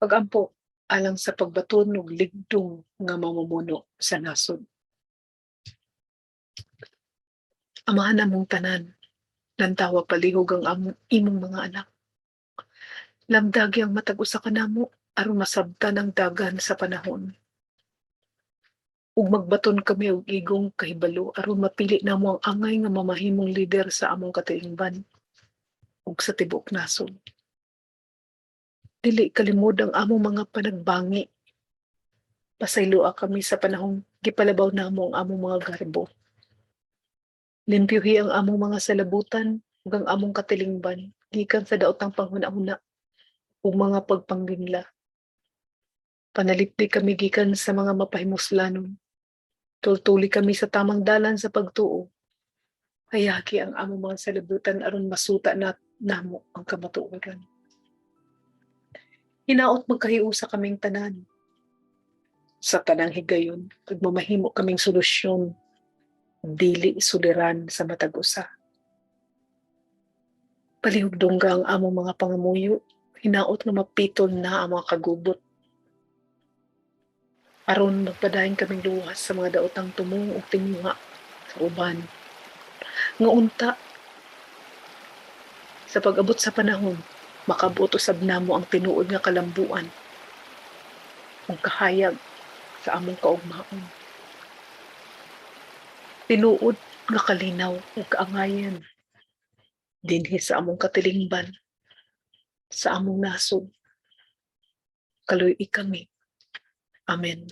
Pag-ampo alang sa pagbaton og ligdong nga mamumuno sa nasod. Amahan namong tanan, lantawa palihog ang among imong mga anak. Lamdagi ang matag usa kanamo aron masabtan ang dagan sa panahon. Ug magbaton kami og igong kahibalo aron mapili namo ang angay nga mamahimong lider sa among katilingban ug sa tibuok nasod. Dili kalimod ang among mga panagbangi. Pasayloa kami sa panahong gipalabaw namo ang among mga garbo. Limpyuhi ang among mga salabutan ug ang among katilingban gikan sa daotang panghuna-huna ug mga pagpangginla. Panalipdi kami gikan sa mga mapahimuslanon. Tultuli kami sa tamang dalan sa pagtuo. Hayagi ang among mga salabutan aron masuta na namo ang kamatuoran. Hinaot magkahiusa kaming tanan. Sa tanang higayon, ug mamahimo kaming solusyon, dili suliran sa matag usa. Palihog dungga ang among mga pangamuyo, hinaot nga mapitol na ang mga kagubot. Aron magpadayon kaming luwas sa mga daotang tumong ug tinguha sa uban. Nga unta sa pag-abot sa panahon, makabot usab namo ang tinuod nga kalambuan ug kahayag sa among kaugmaon. Tinuod nga kalinaw ug kaangayan dinhi sa among katilingban, sa among nasod. Kaluy-i kami. Amen.